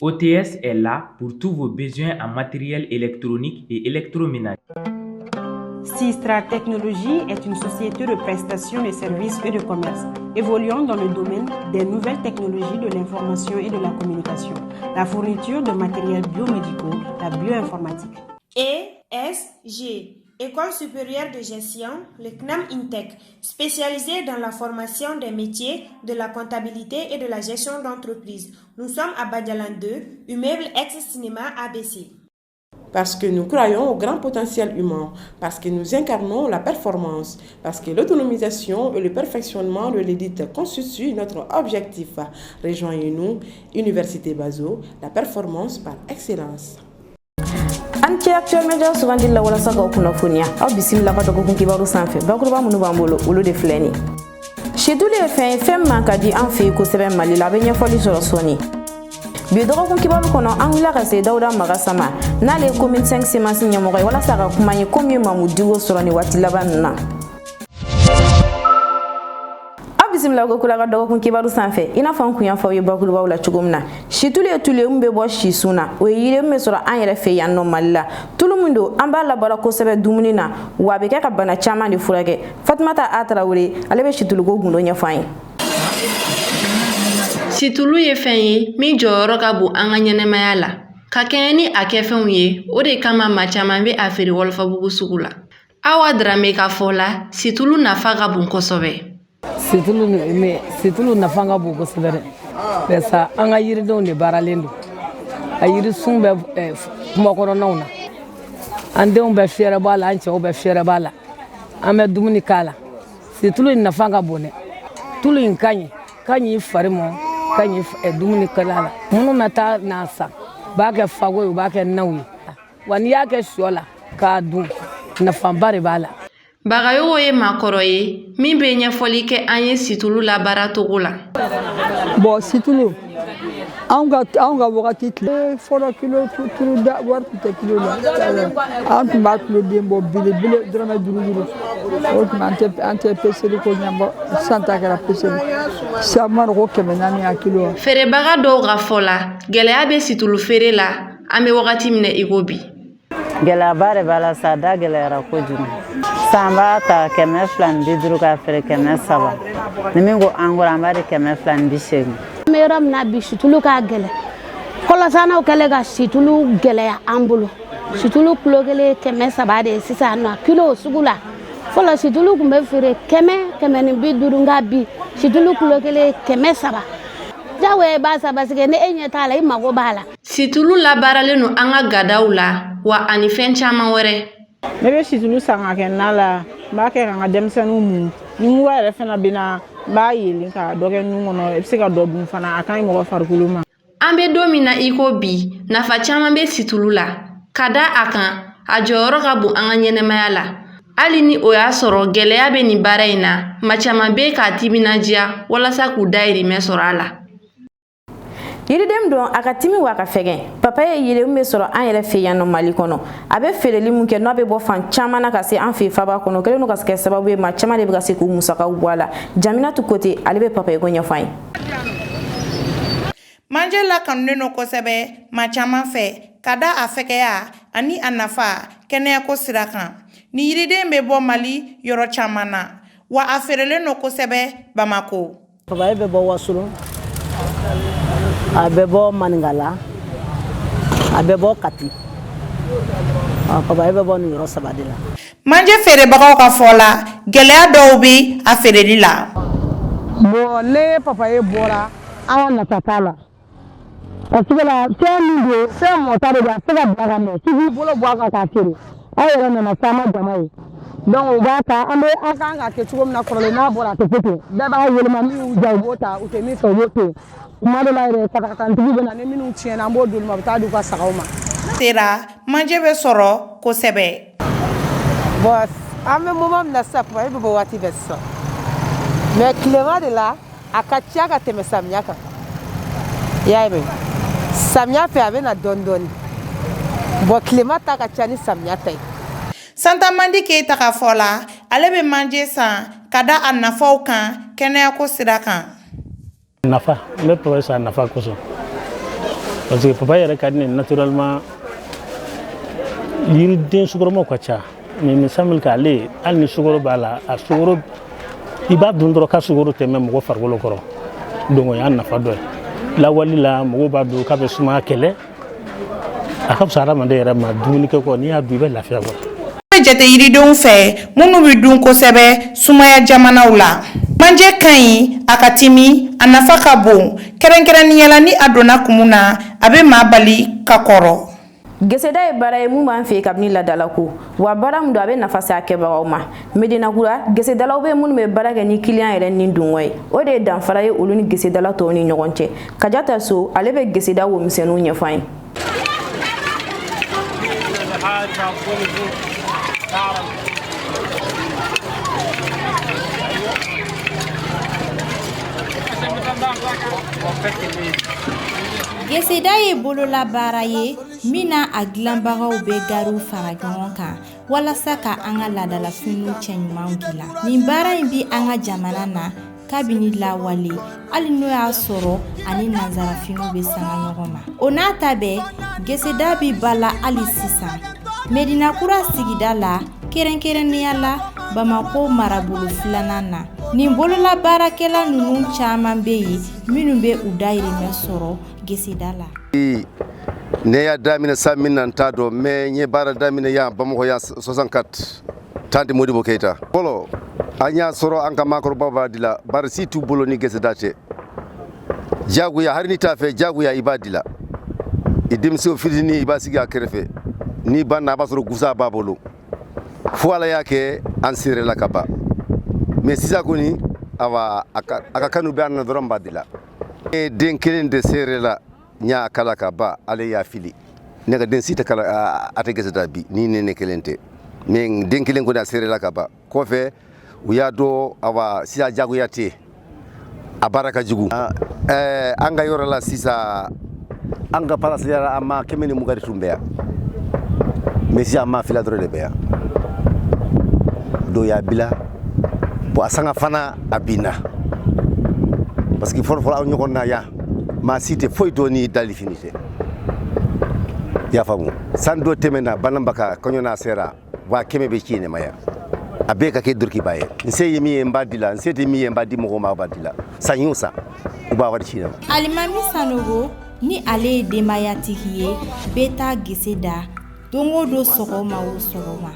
OTS est là pour tous vos besoins en matériel électronique et électroménager. Sistra Technologies est une société de prestation de services et de commerce évoluant dans le domaine des nouvelles technologies de l'information et de la communication, la fourniture de matériels biomédicaux, la bioinformatique. ESG, École supérieure de gestion, le CNAM INTEC, spécialisée dans la formation des métiers de la comptabilité et de la gestion d'entreprise. Nous sommes à Badialan 2, immeuble ex-cinéma ABC. Parce que nous croyons au grand potentiel humain, parce que nous incarnons la performance, parce que l'autonomisation et le perfectionnement de l'élite constituent notre objectif. Rejoignez-nous, Université Bazo, la performance par excellence. An cɛ Actuel Media sugandili la walasa k'aw kunnafoniya. Aw bisimila ka dɔgɔkun kibaru sanfɛ. Bakuruba minnu b'an bolo, olu de filɛ nin. Situlu ye fɛn ye, fɛn man ka di an fɛ yen kosɛbɛ Mali la. A bɛ ɲɛfɔli sɔrɔ sɔɔni. Bi dɔgɔkun kibaru kɔnɔ, an wulila ka se Dawuda Magasa ma, n'ale ye commune 5 CMAS ɲɛmɔgɔ ye, walasa ka kuma ye ko min ye Mamu Diko sɔrɔ nin waati laban ninnu na. Aw bisimila ko kura ka dɔgɔkun kibaru sanfɛ. I n'a fɔ an kun y'a fɔ aw ye bakurubaw la cogo min na, situlu ye tulu ye min bɛ bɔ sisun na. O ye yiri min bɛ sɔrɔ an yɛrɛ fɛ yan nɔ Mali la. Tulu min don, an b'a labaara kosɛbɛ dumuni na, wa a bɛ kɛ ka bana caman de furakɛ. Fatumata A Tarawele, ale bɛ situluko gundo ɲɛfɔ an ye. Situlu ye fɛn ye min jɔyɔrɔ ka bon an ka ɲɛnɛmaya la ka kɛɲɛ ni a kɛfɛnw ye. O de kama maa caman bɛ a feere Wɔlɔfɔbugu sugu la. Awa Darame ka fɔ la, situlu nafa ka bon kosɛbɛ. Situlu, situlu nafa ka bon kosɛbɛ dɛ, barisa an ka yiridenw de baaralen don. A yirisun bɛ kungo kɔnɔnaw na. An denw bɛ fiyɛrɛ bɔ a la, an cɛw bɛ fiyɛrɛ bɔ a la, an bɛ dumuni k'a la. Situlu in nafa ka bon dɛ. Tulu in ka ɲi, ka ɲi i fari ma, ka ɲi dumuni kɛla la. Minnu bɛ taa n'a san, u b'a kɛ fago ye, u b'a kɛ naw ye. Wa n'i y'a kɛ sɔ la k'a dun, nafaba de b'a la. Bagayogo ye maakɔrɔ ye min bɛ ɲɛfɔli kɛ an ye situlu labaara cogo la. Bon, situlu, anw ka wagati tile fɔlɔ, kilo tulu da wari tun tɛ kilo la. An tun b'a kilo den bɔ belebele, dɔrɔmɛ duuru duuru. O tuma an tɛ peseli ko ɲɛbɔ. Sisan ta kɛra peseli. Sisan ma ko 400 a kilo. Feerebaga dɔw ka fɔ la, gɛlɛya bɛ situlu feere la an bɛ wagati min na i ko bi. Gɛlɛyaba de b'a la sa, da gɛlɛyara kojugu. San b'a ta 250 k'a feere 300. Ni min ko an kɔrɔ, an b'a di 280. An bɛ yɔrɔ min na bi, situlu ka gɛlɛn. Kɔlɔsanaw kɛlen ka situlu gɛlɛya an bolo. Situlu kilo kelen 300 de ye sisan nɔ kilo sugu la. Fɔlɔ, situlu tun bɛ feere 100, 150, nka bi situlu kilo kelen 300. Jagoya i b'a san, parce que ni e ɲɛ t'a la, i mago b'a la. Situlu labaaralen don an ka gadaw la wa ani fɛn caman wɛrɛ. Ne bɛ situlu san ka kɛ na la, n b'a kɛ ka n ka denmisɛnninw mun. Ni mura yɛrɛ fana bɛ na, n b'a yelen ka dɔ kɛ nun kɔnɔ. I bɛ se ka dɔ dun fana, a ka ɲi mɔgɔ farikolo ma. An bɛ don min na i ko bi, nafa caman bɛ situlu la, ka da a kan a jɔyɔrɔ ka bon an ka ɲɛnɛmaya la. Hali ni o y'a sɔrɔ gɛlɛya bɛ nin baara in na, maa caman bɛ k'a timinandiya walasa k'u dayirimɛ sɔrɔ a la. Yiriden don, a ka timi wa a ka fɛgɛn. Papaye ye yiri min bɛ sɔrɔ an yɛrɛ fɛ yan nɔ Mali kɔnɔ. A bɛ feereli mun kɛ, n'a bɛ bɔ fan caman na ka se an fɛ faba kɔnɔ, o kɛlen don ka kɛ sababu ye maa caman de bɛ ka se k'u musakaw bɔ a la. Jaminatu Kote, ale bɛ papaye ko ɲɛfɔ an ye. Manje lakanunen don kosɛbɛ maa caman fɛ ka da a fɛgɛya ani a nafa kɛnɛyako sira kan. Ni yiriden bɛ bɔ Mali yɔrɔ caman na, wa a feerelen don kosɛbɛ Bamako. Papaye bɛ bɔ Wasolon, a bɛ bɔ Maninkala, a bɛ bɔ Kati. Papaye bɛ bɔ nin yɔrɔ saba de la. Manje feerebagaw ka fɔ la, gɛlɛya dɔw bɛ a feereli la. Bon, ne papaye bɔra, an ka nata t'a la, parce que la fɛn min don, fɛn mɔta de don, a tɛ se ka bila ka mɛn k'i b'i bolo bɔ a kan k'a feere. Aw yɛrɛ nana se an ma jama ye, donc u b'a ta. An bɛ an kan k'a kɛ cogo min na kɔrɔlen, n'a bɔra, a tɛ kɛ ten. Bɛɛ b'a yɛlɛma, min y'u diya, u b'o ta, u tɛ min fɛ, u b'o to yen. Kuma dɔ la yɛrɛ, sagatantigiw bɛ na ni minnu tiɲɛna, an b'o d'olu ma, u bɛ taa di u ka sagaw ma. Sera manje bɛ sɔrɔ kosɛbɛ. Bon, an bɛ moment min na sisan, papaye bɛ bɔ waati bɛɛ sisan, mais tilema de la a ka ca ka tɛmɛ samiya kan. I y'a ye mɛ, samiya fɛ a bɛ na dɔɔni dɔɔni. Bon, tilema ta ka ca ni samiya ta ye. Santamandi Keyita ka fɔ la, ale bɛ manje san ka da a nafaw kan kɛnɛyako sira kan. Nafa, n bɛ papaye san nafa kosɔn. Parce que papaye yɛrɛ ka di ne naturellement, yiriden sukoromaw ka ca, mais il me semble qu'ale, hali ni sukoro b'a la, a sukoro i b'a dun dɔrɔn k'a sukoro tɛ mɛn mɔgɔ farikolo kɔrɔ. Donc o y'a nafa dɔ ye. Lawali la, mɔgɔw b'a dun k'a bɛ sumaya kɛlɛ, a ka fisa hadamaden yɛrɛ ma. Dumunikɛ kɔ, n'i y'a dun, i bɛ lafiya quoi. Bɛ jate yiridenw fɛ minnu bɛ dun kosɛbɛ sumaya jamanaw la. Manje ka ɲi, a ka timi, a nafa ka bon, kɛrɛnkɛrɛnnenya la ni a donna kumu na, a bɛ maa bali ka kɔrɔ. Geseda ye baara ye mun b'an fɛ yen kabini ladalako wa, baara min don, a bɛ nafa se a kɛbagaw ma. Medinakura gesedalaw bɛ minnu bɛ baara kɛ ni kiliyan yɛrɛ ni dungɔ ye, o de ye danfara ye olu ni gesedala tɔw ni ɲɔgɔn cɛ. Kajata So, ale bɛ geseda womisɛnninw ɲɛfɔ an ye. Geseda ye bololabaara ye min na a dilanbagaw bɛ gariw fara ɲɔgɔn kan walasa ka an ka laadalafiniw cɛɲumanw dilan. Nin baara in bi an ka jamana na kabini lawale, hali n'o y'a sɔrɔ ani nansarafiniw bɛ sanga ɲɔgɔn ma. O n'a ta bɛɛ, geseda bi ba la hali sisan Medinakura sigida la, kɛrɛnkɛrɛnnenya la Bamako marabolo filanan na. Nin bololabaarakɛla ninnu caman bɛ yen minnu bɛ u dayirimɛ sɔrɔ geseda la. Ne y'a daminɛ san min na, n t'a dɔn, mais n ye baara daminɛ yan Bamakɔ yan 64, Tante Modibo Keyita. Fɔlɔ, an y'a sɔrɔ an ka maakɔrɔbaw b'a dila, bari si t'u bolo ni geseda tɛ. Jagoya, hali ni t'a fɛ, jagoya i b'a dila. I denmisɛn fitinin, i b'a sigi a kɛrɛfɛ, n'i banna, a b'a sɔrɔ gusa b'a bolo. Fo Ala y'a kɛ an serela ka ban. Mais sisan kɔni, awa, a ka kanu bɛ an na dɔrɔn, b'a dila. Den kelen de serela, n y'a kala ka ban, ale y'a fili. Ne ka den si tɛ kala, a tɛ geseda bi ni ne kelen tɛ. Mais den kelen kɔni, a serela ka ban. Kɔfɛ u y'a dɔn, awa, sisan jagoya tɛ, a baara ka jugu. An ka yɔrɔ la sisan, an ka place la, an ma 120 de tun bɛ yan, mais sisan an ma fila dɔrɔn de bɛ yan. Dɔw y'a bila. Bon, a sanga fana a binna, parce que fɔlɔ fɔlɔ, aw ɲɔgɔn na yan, maa si tɛ foyi dɔn ni dali fini tɛ. I y'a faamu? San dɔ tɛmɛna, Bananbaka kɔɲɔ n'a sera, 100 000 bɛ ci ne ma yan, a bɛɛ ka kɛ dorokiba ye. N se ye min ye, n b'a di la, n se tɛ min ye, n b'a di mɔgɔw ma, a b'a di la. San y'o san, u b'a wari ci ne ma. Alimami Sanogo, ni ale ye denbayatigi ye, bɛ taa gese da don o don, sɔgɔma o sɔgɔma.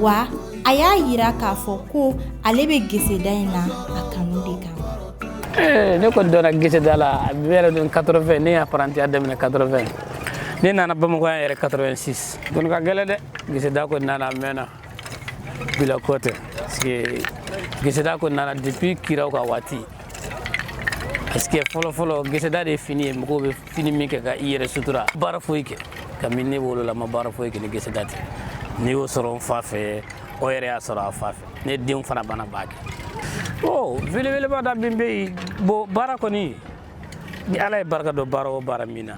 Wa a y'a yira k'a fɔ ko ale bɛ geseda in na a kanu de kama. Ne kɔni donna geseda la, a bɛ yɛrɛ don 80. Ne ye apprenti daminɛ 80, ne nana Bamakɔ yan yɛrɛ 86. Kɔni ka gɛlɛn dɛ. Geseda kɔni nana, a mɛnna bila ko tɛ, parce que geseda kɔni nana depuis kiraw ka waati. Parce que fɔlɔ fɔlɔ, geseda de ye fini ye, mɔgɔw bɛ fini min kɛ ka i yɛrɛ sutura. Baara foyi kɛ kabini ne wolola, ma baara foyi kɛ ni geseda tɛ. Ne y'o sɔrɔ n fa fɛ, o yɛrɛ y'a sɔrɔ a fa fɛ, ne denw fana bana b'a kɛ. O belebeleba da min bɛ yen, bon, baara kɔni, ni Ala ye barika dɔn baara o baara min na,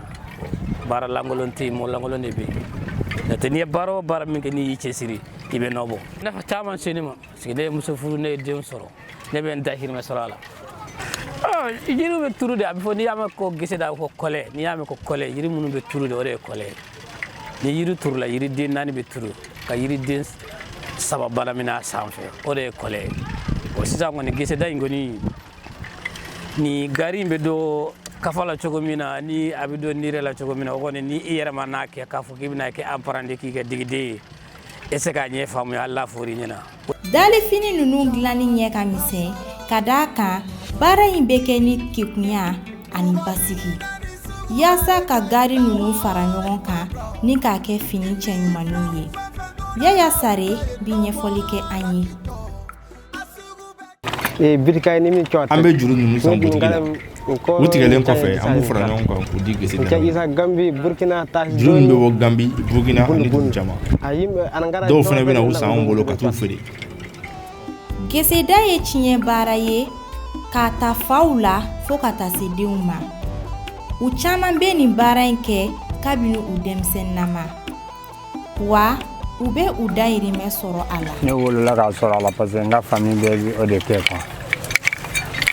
baara lankolon tɛ yen, mɔgɔ lankolon de bɛ yen. N'o tɛ, n'i ye baara o baara min kɛ, n'i y'i cɛsiri, i bɛ nɔ bɔ. Nafa caman se ne ma, parce que ne ye muso furu, ne ye den sɔrɔ, ne bɛ n dahirimɛ sɔrɔ a la. Yiriw bɛ turu de. A bɛ fɔ, n'i y'a mɛn ko geseda, a bɛ fɔ kɔlɛ. N'i y'a mɛn ko kɔlɛ, yiri minnu bɛ turu de, o de ye kɔlɛ ye. Ni yiri turula, yiriden naani bɛ turu ka yiriden saba banamina a sanfɛ, o de ye kɔlɛ ye. O sisan kɔni, geseda in kɔni, ni gari in bɛ don kafa la cogo min na, ni a bɛ don nire la cogo min na, o kɔni, ni i yɛrɛ ma n'a kɛ k'a fɔ k'i bɛna kɛ apprenti, k'i kɛ digiden ye, e se k'a ɲɛ faamuya, hali n'a fɔr'i ɲɛna. Dalifini ninnu dilanni ɲɛ ka misɛn, ka d'a kan baara in bɛ kɛ ni kekunya ani basigi yaasa ka gari ninnu fara ɲɔgɔn kan ni k'a kɛ fini cɛɲumanninw ye. Yaya Sare bi ɲɛfɔli kɛ an ye. An bɛ juru ninnu san butigi la. U tigɛlen kɔfɛ, an b'u fara ɲɔgɔn kan k'u di gesedala. Juru ninnu bɛ bɔ Gambi, Burukina ani dugu caman. Dɔw fana bɛ na u san anw bolo ka t'u feere. Geseda ye tiɲɛ baara ye k'a ta faw la fo ka taa se denw ma. U caman bɛ nin baara in kɛ kabini u denmisɛnninama, wa u bɛ u dayirimɛ sɔrɔ a la. Ne wolola k'a sɔrɔ a la, parce que n ka famille bɛɛ bɛ o de kɛ quoi.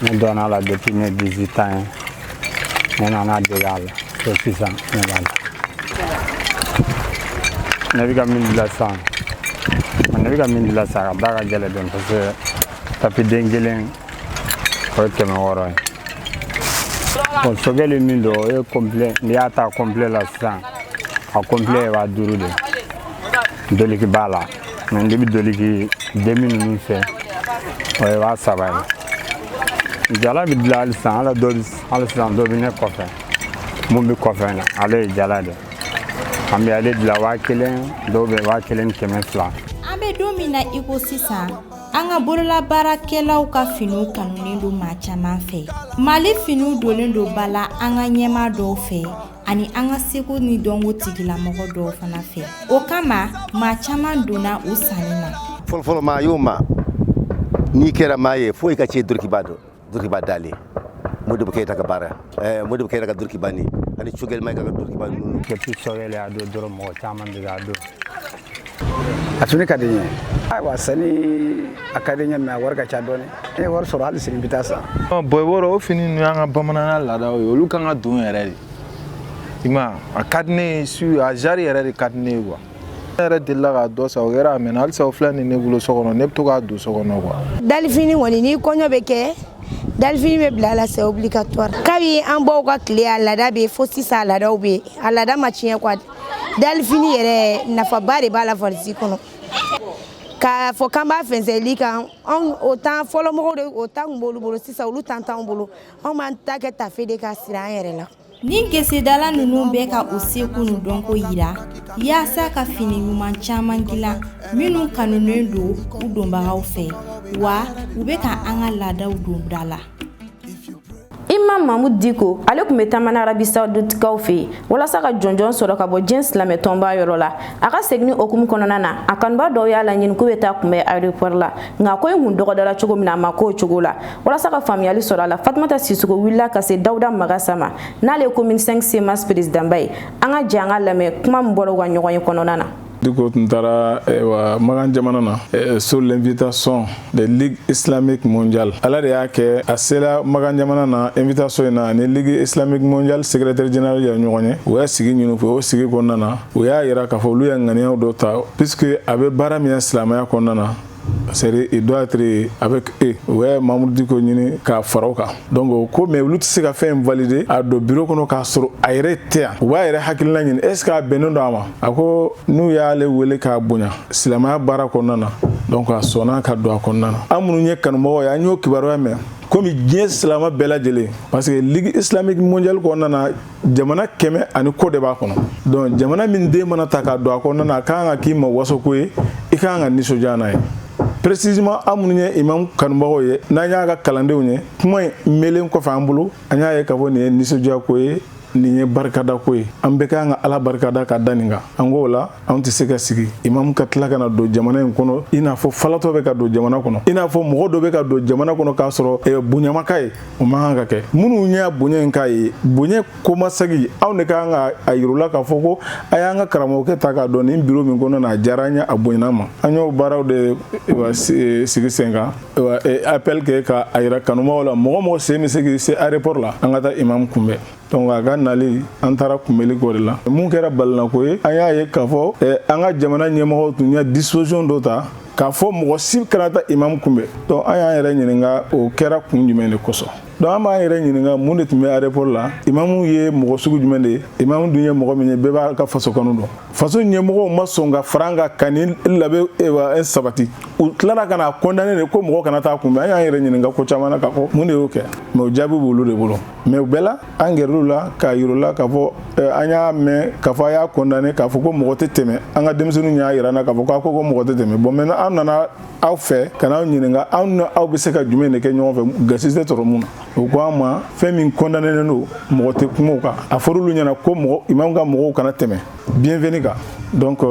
Ne dɔnna a la depuis ne 18 ans ye, ne nana dege a la. So sisan ne b'a la. Ne bɛ ka min dilan sisan, ne bɛ ka min dilan sisan, a da ka gɛlɛn dɔɔnin parce que tapis den kelen o ye 600 ye. Bon, sokɛli min don, o ye complet, n'i y'a ta complet la sisan, a complet ye 5000 de ye. Doliki b'a la, mais n'i bɛ doliki demi ninnu fɛ, o ye 3000 ye. Jala bɛ dilan hali sisan, hali dɔ hali sisan dɔ bɛ ne kɔfɛ, mun bɛ kɔfɛ na, ale ye jala de. An bɛ ale dilan 1000, dɔw bɛ 1200. An bɛ don min na i ko sisan, an ka bololabaarakɛlaw ka finiw kanunen don maa caman fɛ. Mali finiw donnen don ba la an ka ɲɛmaa dɔw fɛ ani an ka seko ni dɔnko tigilamɔgɔ dɔw fana fɛ. O kama maa caman donna u sanni na. Fɔlɔfɔlɔ, maa y'o ma, n'i kɛra maa ye, fo i ka cɛ dorokiba dɔn, dorokiba dalen. Modibo Keyita ka baara, Modibo Keyita ka dorokiba ni ani Choguel Maïga ka dorokiba ninnu. Depuis Choguel y'a don dɔrɔn, mɔgɔ caman de b'a don. A tuni ka di n ye. Ayiwa, sanni a ka di n ye, mais a wari ka ca dɔɔni. Ne ye wari sɔrɔ, hali sini n bɛ taa san. Bon, i b'a dɔn, o fini ninnu y'an ka bamananya laadaw ye, olu kan ka don yɛrɛ de. I ma ye, a ka di ne ye su, a jari yɛrɛ de ka di ne ye quoi. Ne yɛrɛ delila k'a dɔ san, o kɛra a mɛnna, halisa o filɛ nin ne bolo so kɔnɔ, ne bɛ to k'a don so kɔnɔ quoi. Dalifini kɔni, ni kɔɲɔ bɛ kɛ, dalifini bɛ bila a la, c'est obligatoire. Kabi an baw ka tile, a laada bɛ yen fo sisan, a laadaw bɛ yen, a laada ma tiɲɛ quoi. Dalifini yɛrɛ, nafaba de b'a la valise kɔnɔ. K'a fɔ k'an b'a fɛnsɛli kan, anw o temps fɔlɔmɔgɔw de, o temps tun b'olu bolo, sisan olu temps t'anw bolo. Anw b'an ta kɛ tafe de ka siri an yɛrɛ la. Ni gesedala ninnu bɛ ka u seko n'u dɔnko yira yaasa ka fini ɲuman caman dilan minnu kanunen don u donbagaw fɛ, wa u bɛ ka an ka laadaw don da la. Imam Mahmoud Dicko, ale tun bɛ taama Arabie Saoudite fɛ yen walasa ka jɔnjɔn sɔrɔ ka bɔ diɲɛ silamɛ tɔnba yɔrɔ la. A ka seginni hukumu kɔnɔna na, a kanuba dɔw y'a laɲini k'u bɛ taa kunbɛn aéroport la, nka ko in kun dɔgɔdara cogo min na, a ma k'o cogo la. Walasa ka faamuyali sɔrɔ a la, Fatumata Sisoko wulila ka se Dawuda Magasa ma, n'ale ye commune 5 CMAS président ba ye. An ka jɛ an ka lamɛn kuma min bɔra u ka ɲɔgɔn ye kɔnɔna na. Dicko tun taara wa Makan jamana na sur l'invitation de Ligue islamique mondiale. Ala de y'a kɛ a sera Makan jamana na invitation in na, ani Ligue islamique mondiale secrétaire général ye ɲɔgɔn ye. U y'a sigi ɲini fɛ. O sigi kɔnɔna na, u y'a yira k'a fɔ olu ye ŋaniyaw dɔ ta, puisque a bɛ baara min silamɛya kɔnɔna na, c'est il doit être avec eux. U ye Mamudu Dicko ɲini k'a fara o kan. Donc o ko, mais olu tɛ se ka fɛn in valider a don bureau kɔnɔ k'a sɔrɔ a yɛrɛ tɛ yan. U b'a yɛrɛ hakilina ɲini, est ce que a bɛnnen don a ma? A ko n'u y'ale wele k'a bonya silamɛya baara kɔnɔna na, donc a sɔnna ka don a kɔnɔna na. An minnu ye kanumɔgɔw ye, an y'o kibaruya mɛn komi diɲɛ silamɛ bɛɛ lajɛlen, parce que Ligue islamique mondiale kɔnɔna na, jamana kɛmɛ ani kɔ de b'a kɔnɔ. Donc jamana min den mana ta k'a don a kɔnɔna na, a kan ka k'i ma wasoko ye, i kan ka nisɔndiya n'a ye. Précisément, an minnu ye imam kanubagaw ye, n'an y'a ka kalandenw ye, kuma in melen kɔfɛ an bolo, an y'a ye k'a fɔ nin ye nisɔndiya ko ye, nin ye barikada ko ye. An bɛɛ kan ka Ala barikada ka da nin kan. An k'o la, anw tɛ se ka sigi imam ka tila ka na don jamana in kɔnɔ i n'a fɔ falatɔ bɛ ka don jamana kɔnɔ, i n'a fɔ mɔgɔ dɔ bɛ ka don jamana kɔnɔ k'a sɔrɔ bonyamaka ye. O man kan ka kɛ. Minnu y'a bonya in k'a ye, bonya komasegi, anw de kan ka a yir'u la k'a fɔ ko a y'an ka karamɔgɔkɛ ta k'a dɔn nin biro min kɔnɔ na, a diyara an ye, a bonyana ma. An y'o baaraw de sigi sen kan, appel kɛ ka a yira kanubagaw la, mɔgɔ mɔgɔ sen bɛ se k'i se aéroport la, an ka taa imam kunbɛn. Donc a ka nali, an taara kunbɛli k'o de la. Mun kɛra balinako ye, an y'a ye k'a fɔ an ka jamana ɲɛmɔgɔw tun ye disposition dɔ ta k'a fɔ mɔgɔ si kana taa imam kunbɛn. Donc an y'an yɛrɛ ɲininka, o kɛra kun jumɛn de kosɔn? Donc an b'an yɛrɛ ɲininka, mun de tun bɛ aéroport la? Imamu ye mɔgɔ sugu jumɛn de ye? Imamu dun ye mɔgɔ min ye, bɛɛ b'a ka faso kanu dɔn. Faso ɲɛmɔgɔw ma sɔn ka fara an kan ka nin labɛn sabati, u tilara ka na condamner de ko mɔgɔ kana taa kunbɛn. An y'an yɛrɛ ɲininka ko caman na k'a fɔ mun de y'o kɛ, mais o jaabi b'olu de bolo. Mais o bɛɛ la, an gɛrɛl'u la k'a yir'u la k'a fɔ an y'a mɛn k'a fɔ a y'a condamner, k'a fɔ ko mɔgɔ tɛ tɛmɛ. An ka denmisɛnninw y'a yira an na k'a fɔ k'a ko ko mɔgɔ tɛ tɛmɛ. Bon, maintenant an nana aw fɛ ka n'aw ɲininka, anw ni aw bɛ se ka jumɛn de kɛ ɲɔgɔn fɛ, gasi tɛ sɔrɔ mun na? O ko an ma, fɛn min condamné don, mɔgɔ tɛ kuma o kan. A fɔra olu ɲɛna ko mɔgɔ imam ka mɔgɔw kana tɛmɛ bienvenue kan. Donc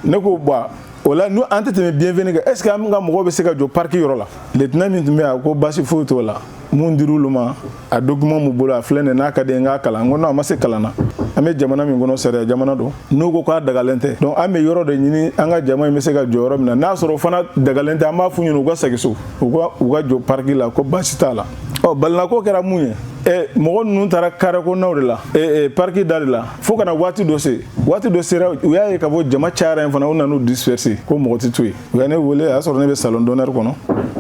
ne ko bon, o la n'u an tɛ tɛmɛ bienvenue kan, est ce que an ka mɔgɔw bɛ se ka jɔ parc yɔrɔ la? Lieutenant min tun bɛ yan, a ko baasi foyi t'o la. Mun dir'olu ma, a document m'u bolo, a filɛ nin, n'a ka di n k'a kalan. N ko non, a ma se kalan na. An bɛ jamana min kɔnɔ, sariya jamana don. N'u ko k'a dagalen tɛ, donc an bɛ yɔrɔ de ɲini an ka jama in bɛ se ka jɔ yɔrɔ min na. N'a sɔrɔ o fana dagalen tɛ, an b'a f'u ɲɛna u ka segin so, u ka jɔ parc la, ko baasi t'a la. Ɔ, balinako kɛra mun ye? Mɔgɔ ninnu taara carré kɔnɔnaw de la, parc da de la, fo ka na waati dɔ se. Waati dɔ sera, u y'a ye k'a fɔ jama cayara yen fana, u nan'u disperser ko mɔgɔ tɛ to yen. U ye ne wele, a y'a sɔrɔ ne bɛ salon d'honneur kɔnɔ,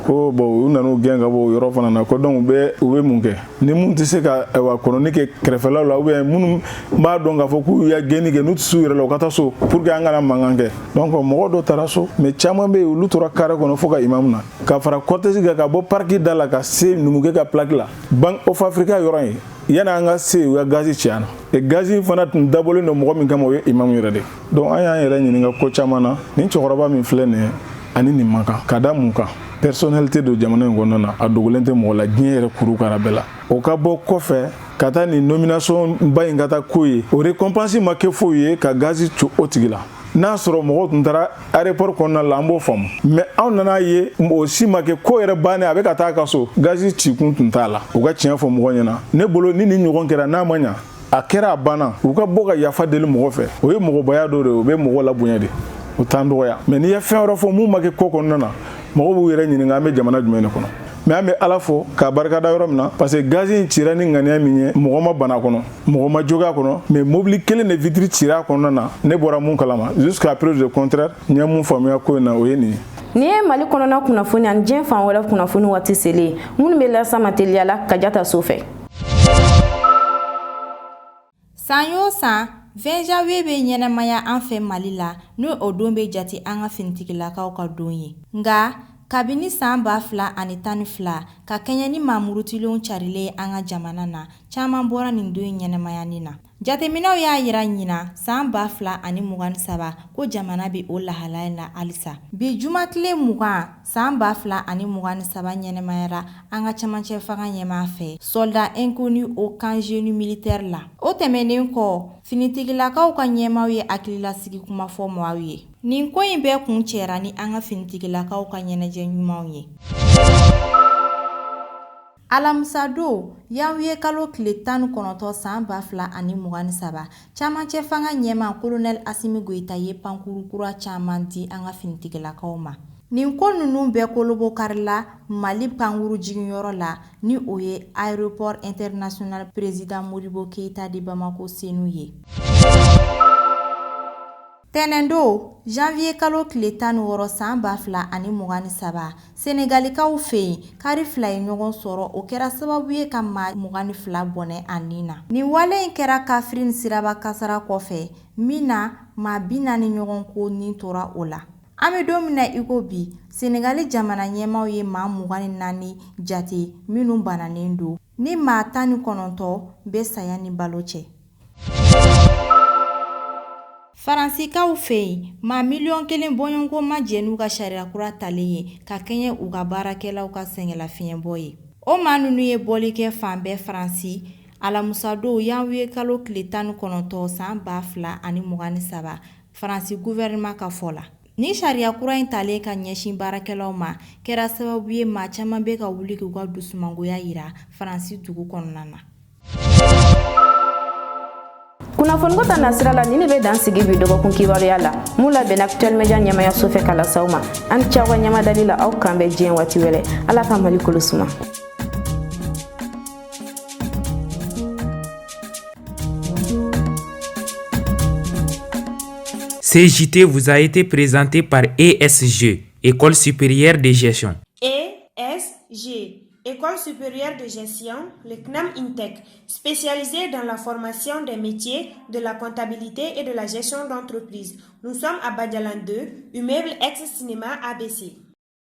ko bon, u nan'u gɛn ka bɔ o yɔrɔ fana na, ko donc u bɛ mun kɛ ni mun tɛ se ka, ayiwa, kɔnɔni kɛ kɛrɛfɛlaw la, ou bien minnu b'a dɔn k'a fɔ k'u ya gɛnni kɛ, n'u tɛ s'u yɛrɛ la, u ka taa so pour que an kana mankan kɛ. Donc mɔgɔ dɔ taara so, mais caman bɛ yen, olu tora carré kɔnɔ fo ka imam na ka fara cortège kan ka bɔ parc da la ka se numukɛ ka plaque la, Bank of Africa yɔrɔ in. Yanni an ka se, u ka gazi ci an na. E gazi fana tun dabɔlen don mɔgɔ min kama, o ye imam yɛrɛ de. Donc an y'an yɛrɛ ɲininka ko caman na. Nin cɛkɔrɔba min filɛ nin ye, ani nin man kan ka da mun kan? Personnalité don jamana in kɔnɔna na, a dogolen tɛ mɔgɔ la, diɲɛ yɛrɛ kuru kara bɛɛ la. O ka bɔ kɔfɛ ka taa nin nomination ba in ka taa ko ye, o récompense ma kɛ foyi ye ka gazi ci o tigi la. N'a sɔrɔ mɔgɔw tun taara aéroport kɔnɔna la, an b'o faamu, mais anw nana ye o si ma kɛ. Ko yɛrɛ bannen, a bɛ ka taa a ka so, gazi cikun tun t'a la. U ka tiɲɛ fɔ mɔgɔ ɲɛna. Ne bolo, ni nin ɲɔgɔn kɛra, n'a ma ɲa, a kɛra, a banna, u ka bɔ ka yafa deli mɔgɔ fɛ. O ye mɔgɔbaya dɔ de ye, o bɛ mɔgɔ labonya de, o t'an dɔgɔya. Mais n'i ye fɛn wɛrɛ fɔ mun ma kɛ ko kɔnɔna na, mɔgɔw b'u yɛrɛ ɲininka an bɛ jamana jumɛn de kɔnɔ. Mais an bɛ Ala fo k'a barikada yɔrɔ min na, parce que gazi in cira ni ŋaniya min ye, mɔgɔ ma bana kɔnɔ, mɔgɔ ma jogi a kɔnɔ, mais mobili kelen de vitre cira a kɔnɔna na. Ne bɔra mun kalama, jusqu'à preuve du contraire, n ye mun faamuya ko in na, o ye nin ye. Nin ye Mali kɔnɔna kunnafoni ani diɲɛ fan wɛrɛ kunnafoni waati selen minnu bɛ lasa ma teliya la ka jata so fɛ. San o san, 20 janvier bɛ ɲɛnamaya an fɛ Mali la, n'o o don bɛ jate an ka finitigilakaw ka don ye. Nka kabini san 2012, ka kɛɲɛ ni maa murutilenw carilen ye an ka jamana na, caman bɔra nin don in ɲɛnamayani na. Jateminɛw y'a yira ɲinan san 2023 ko jamana bɛ o lahalaya in na halisa. Bi jumatile 20 san 2023 ɲɛnamayara an ka cɛmancɛ fanga ɲɛmaa fɛ, Soldat inconnu au camp génie militaire la. O tɛmɛnen kɔ, finitigilakaw ka ɲɛmaaw ye hakililasigi kuma fɔ maaw ye. Nin ko in bɛɛ kun cɛra ni an ka finitigilakaw ka ɲɛnajɛ ɲumanw ye. Alamisadon, yanwiye kalo tile 19 san 2023, camancɛ fanga ɲɛmaa Kolonɛli Asimi Goyita ye pankuru kura caman di an ka finitigilakaw ma. Nin ko ninnu bɛɛ kolobokarila Mali pankuru jiginyɔrɔ la, ni o ye Aéroport international Président Modibo Keïta de Bamako Senu ye. Tɛnɛndon, janvier kalo tile 16 san 2023, Senegalikaw fɛ yen, kari fila ye ɲɔgɔn sɔrɔ, o kɛra sababu ye ka maa 22 bɔnɛ a ni na. Nin wale in kɛra Kaffrine siraba kasara kɔfɛ, min na maa 40 ɲɔgɔn ko ni tora o la. An bɛ don min na i ko bi, Senegali jamana ɲɛmaaw ye maa 24 jate minnu bananen don, ni maa 19 bɛ saya ni balo cɛ. Faransikaw fɛ yen, maa miliyɔn 1 bɔɲɔgɔnko ma jɛn n'u ka sariya kura talen ye ka kɛɲɛ u ka baarakɛlaw ka sɛgɛnlafiɲɛbɔ ye. O maa ninnu ye bɔli kɛ fan bɛɛ Faransi alamisadon yanwiye kalo tile 19 san 2023, Faransi gouvernement ka fɔ la. Ni sariya kura in talen ka ɲɛsin baarakɛlaw ma kɛra sababu ye maa caman bɛ ka wuli k'u ka dusumangoya yira Faransi dugu kɔnɔna na. Kunnafoniko ta nasira la, nin de bɛ dan sigi bi dɔgɔkun kibaruya la mun labɛnna Actuel Media ɲɛmayaso fɛ ka lase aw ma. Aw ni ce aw ka ɲɛmadali la. Aw kan bɛ diɲɛ waati wɛrɛ. Ala ka Mali kolo suma. Ce JT vous a été présenté par ESG, École supérieure de gestion. ESG, École supérieure de gestion, le CNAM INTEC, spécialisée dans la formation des métiers de la comptabilité et de la gestion d'entreprise. Nous sommes à Badialan 2, immeuble ex-cinéma ABC.